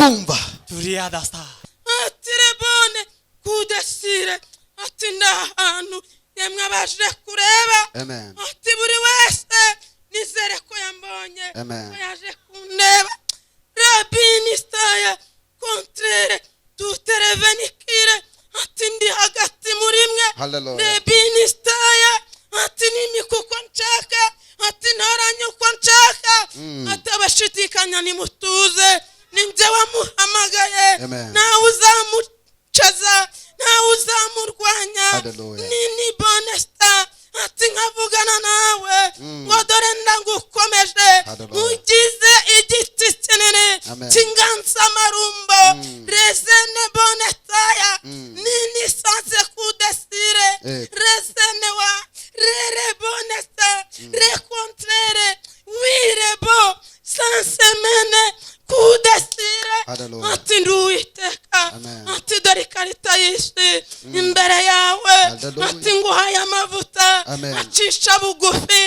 Turakumva. Turiada star. Ati rebone kudesire, ati ndahantu yemwe abaje kureba. Amen. Ati buri wese nizere ko yambonye, Amen. ko yaje kundeba. Rabinisitaya kontrere tuterevenikire, ati ndi hagati muri mwe. Hallelujah. Rebinisitaya, ati nimika uko nshaka, ati ntoranye uko nshaka. Ati abashidikanya nimutuze, ninjye wamuhamagaye. Amen. Ntawe uzamucaza, ntawe uzamurwanya. Hallelujah. Nini bonesta, ati nkavugana nawe ngo dore ndagukomeje, Hallelujah. ugize igiti kinini Amen. cy'inganzamarumbo. Rezene bonetaya nini sanse kudesire. Rezene wa rere bonesta rekontrere wirebo sansemene kudesire. Hallelujah. Ati ndi Uwiteka. Amen. Ati dore ikarita y'isi imbere yawe. Hallelujah. Ati nguhaye amavuta Amen. acisha bugufi,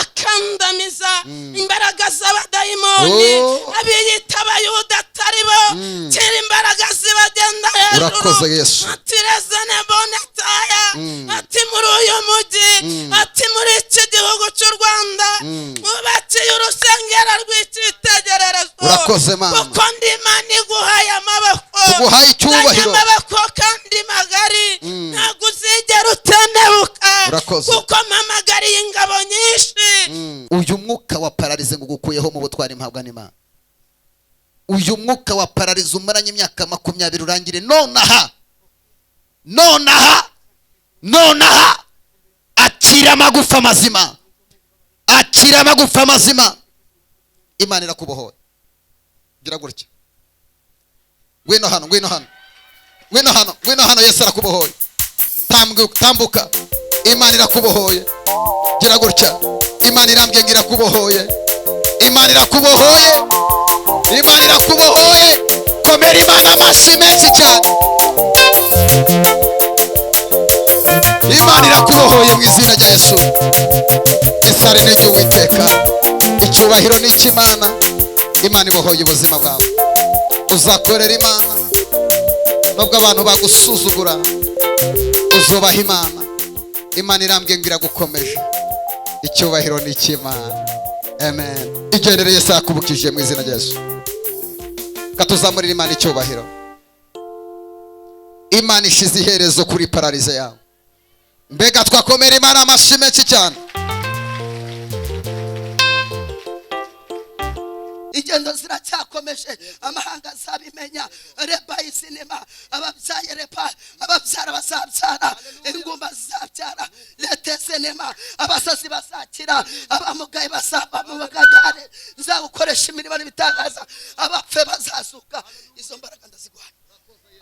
akandamiza imbaraga z'abadayimoni, Oh. abiyita Abayuda atari bo, kera imbaraga zibagenda hejuru. Urakoze, Yesu. Ati rezane bonetaya, ati muri uyu mujyi, ati muri iki gihugu cy'u Rwanda wubakiye urusengero rw'icyitegererezo. Urakoze, Mama. Kuko ndi Imana iguhaye amaboko. Tuguhaye icyubahiro. Nzanye amaboko kandi magari, ntabwo uzigera utendebuka. Urakoze. Kuko mpamagariye ingabo nyinshi. Uyu mwuka wa paralysie ngo ugukuyeho mu butwari mpabwa n'Imana. Uyu mwuka wa paralysie umaranye imyaka 20 urangire nonaha, nonaha, nonaha. Akira amagufa mazima, akira amagufa mazima. Imana irakubohoye. Gira gutya, ngwino hano, ngwino hano, ngwino hano, ngwino hano. Yesu arakubohoye. Tambuka, tambuka. Imana irakubohoye. Gira gutya. Imana irambwiye ngo irakubohoye. Imana irakubohoye, Imana irakubohoye. Komera Imana amashyi menshi cyane. Imana irakubohoye mu izina rya Yesu. Isari ni iry'Uwiteka, icyubahiro ni icy'Imana. Imana ibohoye ubuzima bwawe. Uzakorera Imana nubwo abantu bagusuzugura, uzubaha Imana. Imana irambwiye ngo iragukomeje. Icyubahiro ni icy'Imana. Amen. Igendere, Yesu yakubukije mu izina rya Yesu. Katuzamurira Imana icyubahiro. Imana ishize iherezo kuri paralysie yawe. Mbega twakomera Imana amashyi menshi cyane. Ingendo ziracyakomeje, amahanga azabimenya. Reba isinema, ababyaye reba, ababyara bazabyara, ingumba zizabyara, leta sinema, abasazi bazakira, abamugaye bazava mu bagagare. Nzagukoresha imirimo n'ibitangaza, abapfe bazazuka. Izo mbaraga ndaziguhaye.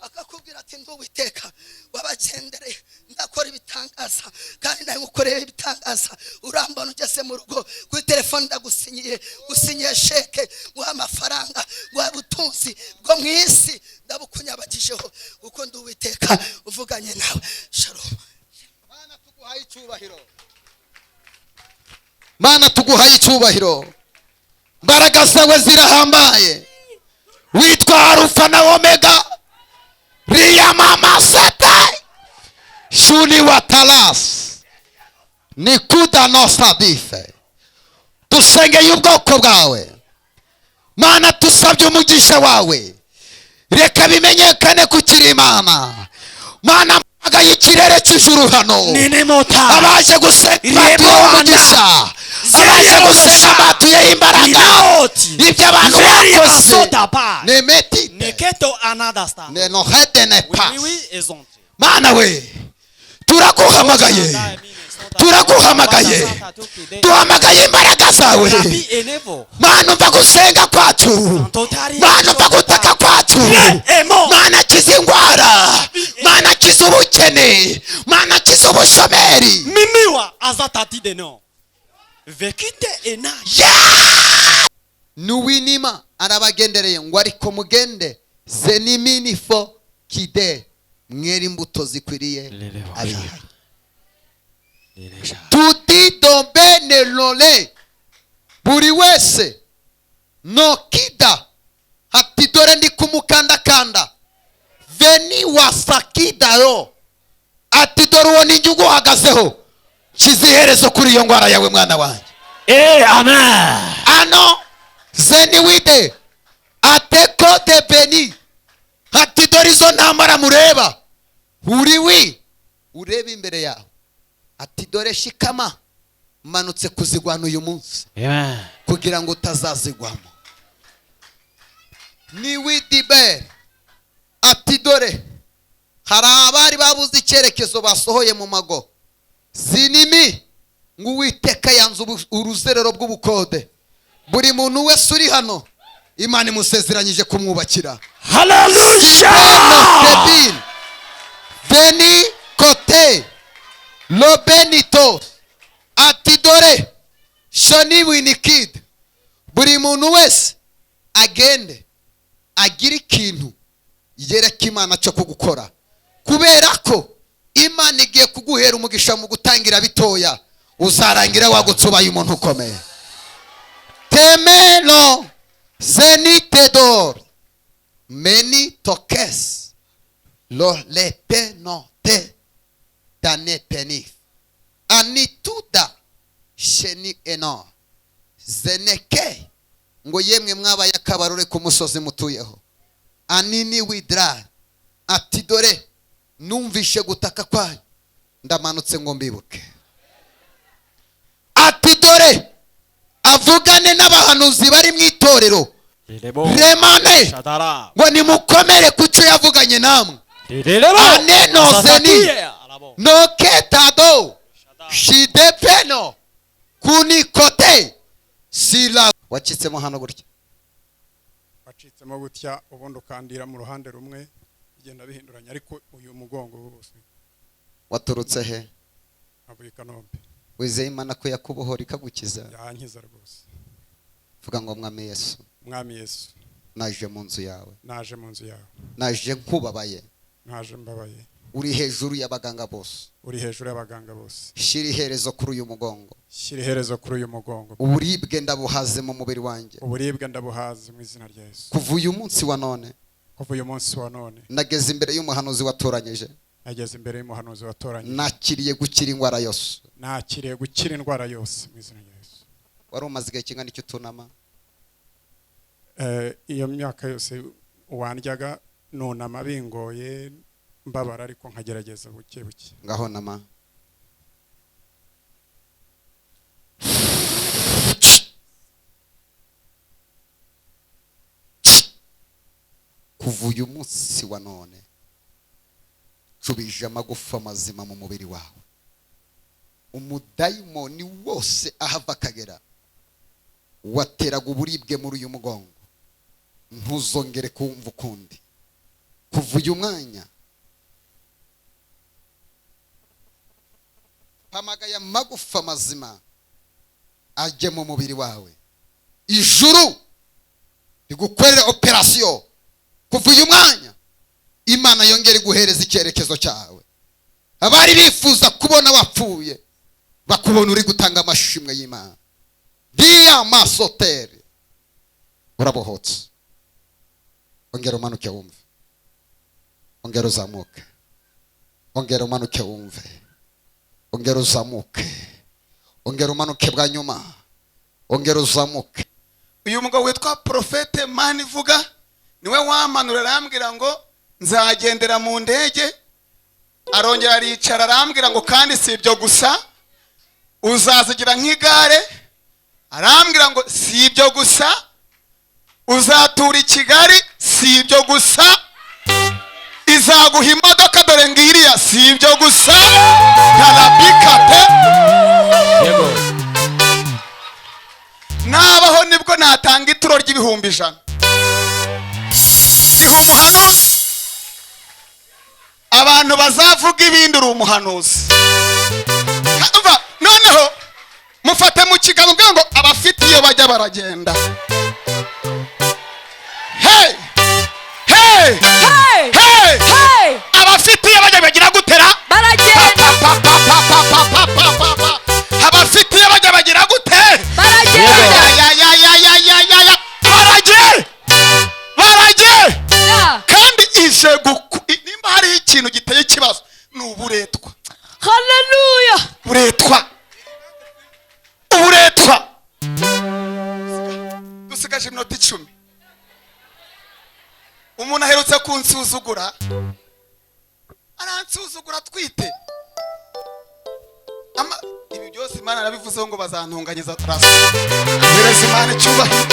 Akakubwira ati ndi Uwiteka wabagendereye, ndakora ibitangaza kandi ndagukorera ibitangaza. Urambona ugeze mu rugo kuri telefone, ndagusinyiye, gusinyiye sheke, nguha amafaranga, nguha ubutunzi bwo mu isi, ndabukunyabagijeho kuko ndi Uwiteka uvuganye nawe. Shalom. Mana, tuguhaye icyubahiro. Mana, tuguhaye icyubahiro. Mbaraga zawe zirahambaye. Witwa Arufa na Omega, riyamamasete shuni wa talas nikuda nosadife. Dusengeye ubwoko bwawe, Mana. Tusabye umugisha wawe, reka bimenyekane kukiri Imana. Mana, mpamagaye ikirere cy'ijuru hano. Ninemota. Abaje gusenga batuyeho umugisha, abaje gusenga batuyeho imbaraga. Inoti. Ibyo abantu bakoze Soda pa. nemetite Neketo another star. nenohedene Oui, pas. oui, oui, ezonte. Mana we, turaguhamagaye, turaguhamagaye, duhamagaye imbaraga zawe. Rabi enevo. Mana, umva gusenga kwacu. Mana, umva gutaka kwacu. Emo. Mana, kiza indwara. Mana, kiza ubukene. Mana, kiza ubushomeri. Mimiwa azatati de no. Vekite ena. Nuwinima arabagendereye ngo ariko mugende zeniminifo kide mwere imbuto zikwiriye abihaye tudidombe lole buri wese nokida. Ati dore ndi ku mukanda. Ayo ati dore uwo ni uguhagazeho, nshyize iherezo kuri iyo ndwara yawe, mwana wanjye. Amen. Ano zeniwide ateko de beni ati dore izo ntambara mureba, uriwi ureba imbere yawe, ati dore shikama, manutse kuzigwana uyu munsi Amen. kugira ngo utazazigwamo. Ni widiberi ati dore hari abari babuze icyerekezo basohoye mu mago zinimi, ngo Uwiteka yanze uruzerero bw'ubukode. Buri muntu wese uri hano, Imana imusezeranyije kumwubakira. Hallelujah. Kevin Veni Kote Lobenito ati dore Shoni Winikid, buri muntu wese agende agire ikintu yereka Imana cyo kugukora, kubera ko Imana igiye kuguhera umugisha mu gutangira bitoya, uzarangira wagutse ubaye umuntu ukomeye. Temelo zenitedor meni tokes lo lepenote danepenif anituda sheni eno zeneke, ngo yemwe mwabaye akabarore ku musozi mutuyeho. Anini widra ati dore numvishe gutaka kwanyu, ndamanutse ngo mbibuke. Ati dore avugane n'abahanuzi bari mu itorero remane Shadara. ngo nimukomere ku cyo yavuganye namwe. Lelebo. Aneno zeni. Arabo. Noketado shidepeno kunikote sila. Wacitsemo hano gutya? Wacitsemo gutya, ubundi ukandira mu ruhande rumwe, bigenda bihinduranya, ariko uyu mugongo wose. Waturutse he? Avuye i Kanombe. Wizeye Imana ko yakubohora ikagukiza? Yankiza rwose. Vuga ngo: "Mwami Yesu, Mwami Yesu, naje mu nzu yawe, naje mu nzu yawe, naje nkubabaye, naje mbabaye, uri hejuru y'abaganga bose, uri hejuru y'abaganga bose, shyira iherezo kuri uyu mugongo, shyira iherezo kuri uyu mugongo, uburibwe ndabuhaze mu mubiri wanjye, uburibwe ndabuhaze mu izina rya Yesu, kuva uyu munsi wa none, kuva uyu munsi wa none, nageze imbere y'umuhanuzi watoranyije, nageze imbere y'umuhanuzi watoranyije, nakiriye gukira indwara yose." Nakiriye gukira indwara yose mu izina rya Yesu. Wari umaze igihe kingana icyo utunama? Iyo myaka yose wandyaga nunama bingoye, mbabara, ariko nkagerageza buke buke. Ngaho nama. Kuva uyu munsi wa none, cubije amagufa mazima mu mubiri wawe. Umudayimoni wose ahava akagera wateraga uburibwe muri uyu mugongo, ntuzongere kumva ukundi. Kuva uyu mwanya, pamagaya amagufa mazima ajye mu mubiri wawe. Ijuru rigukorere operasiyo. Kuva uyu mwanya, Imana yongere iguhereza icyerekezo cyawe. Abari bifuza kubona wapfuye bakubona uri gutanga amashimwe y'Imana. Diya masotere, urabohotse. Ongera umanuke wumve, ongera uzamuke, ongera umanuke wumve, ongera uzamuke, ongera umanuke bwa nyuma, ongera uzamuke. Uyu mugabo witwa Porofete Manivuga niwe wamanura, arambwira ngo nzagendera mu ndege. Arongera aricara, arambwira ngo kandi si ibyo gusa, uzazigira nk'igare. Arambwira ngo si ibyo gusa, uzatura i Kigali. Si ibyo gusa, izaguha imodoka, dore ngiriya. Si ibyo gusa, karabikate. Yego. Nabaho nibwo natanga ituro ry'100,000. Giha umuhanuzi, abantu bazavuga ibindi, uri umuhanuzi. Umva, noneho mufate mu kiganza ubwira ngo abafite iyo bajya baragenda. Hey hey! Hey! Hey! Hey! Abafite iyo bajya bagira gutera? Baragenda! Pa, pa, pa, pa, pa, pa, pa, pa, pa. Abafite iyo bajya bagira gute? Baragenda! Ya, ya, ya, ya, ya, ya, ya. Barage, barage! Yeah. Kandi ije nimba hariho ikintu giteye ikibazo ni uburetwa. Haleluya. Buretwa, uburetwa. Dusigaje iminota 10. Umuntu aherutse kunsuzugura, aransuzugura twite. Ibi byose Imana yarabivuzeho ngo bazantunganyiza raso. Hereza Imana icyubahiro.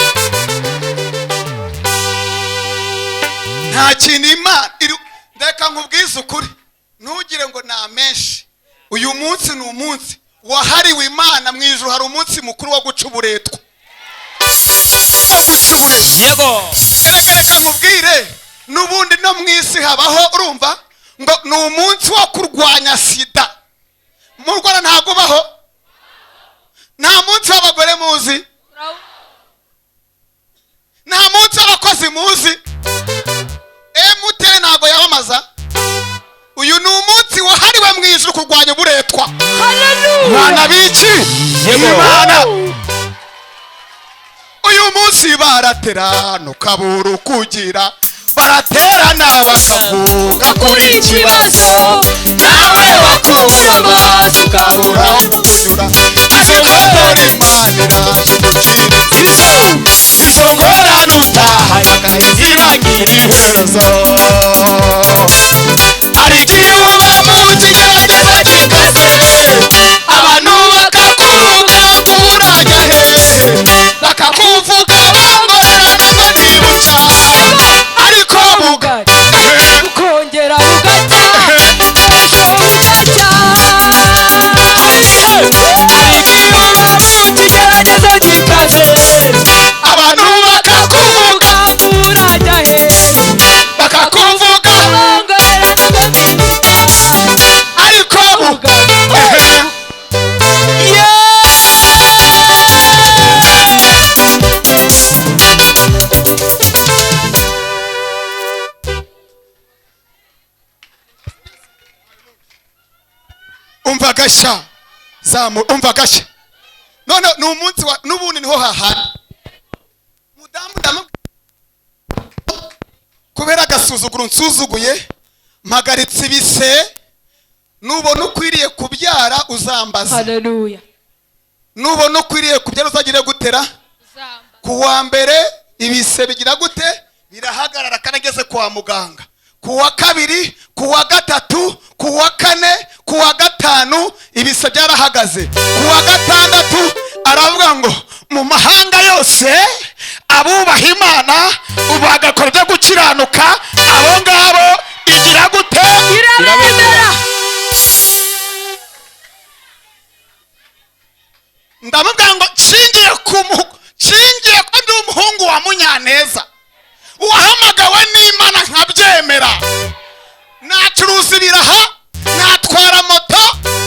Nta kintu Imana ndeka nkubwize ukuri, ntugire ngo ni amenshi. Uyu munsi ni umunsi wahariwe Imana. Mu ijuru hari umunsi mukuru wo guca uburetwa. Yego. Reka nkubwire, n'ubundi no mu isi habaho, urumva ngo ni umunsi wo kurwanya sida. Mu Rwanda ntabwo ubaho. Nta munsi w'abagore muzi, nta munsi w'abakozi muzi. MTN ntabwo yamamaza. Uyu ni umunsi wahariwe mu ijuru kurwanya uburetwa. Haleluya. Bana biki Imana. Uyu munsi baraterana ukabura ukugira, baraterana bakavuga kuri ikibazo, nawe wakubura amaso ukabura aho kunyura. Ariko dore Imana iraje gucira izo ngorane utahanye agahizi bagira iherezo. Hari igihe uba mu kigeragezo gikaze, abantu bakakuvuga ngo urajya he, bakakuvuga bongorera ngo ntibuca, ariko Ukongera bugacya, ejo bugacya. Hari igihe uba mu kigeragezo gikaze, abantu bakakuvuga Uvuga ngo urajya he, bakakuvuga bongorera ngo ntibuca, ariko umva gashya zamu, umva gashya. None ni umunsi wa n'ubundi niho hahana mudamu kubera agasuzuguro nsuzuguye mpagaritse ibise. Nubona ukwiriye kubyara uzambaza. Haleluya. Nubona ukwiriye kubyara uzagire gutera ku wa mbere ibise bigira gute, birahagarara kandi ageze kwa muganga. Ku wa kabiri, ku wa gatatu, ku wa kane, ku wa gatanu ibise byarahagaze. Ku wa gatandatu aravuga ngo mu mahanga yose abubaha Imana bagakora ibyo gukiranuka, abo ngabo igira gute? Irabemera. Ndamubwira ngo nshingiye ko ndi umuhungu wa Munyaneza wahamagawe n'Imana nkabyemera, nacuruza ibiraha, natwara moto,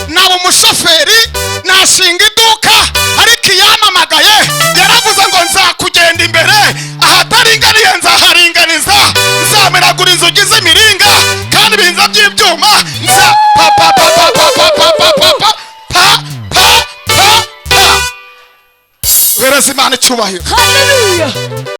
naba umushoferi, nashinga iduka, ariko iyamamagaye yaravuze ngo nzakugenda imbere, ahataringaniye nzaharinganiza, nzamenagura inzugi z'imiringa kandi ibinza by'ibyuma, nza pa pa pa pa pa pa pa pa pa pa pa pa pa pa. Hereza Imana icyubahiro. Haleluya.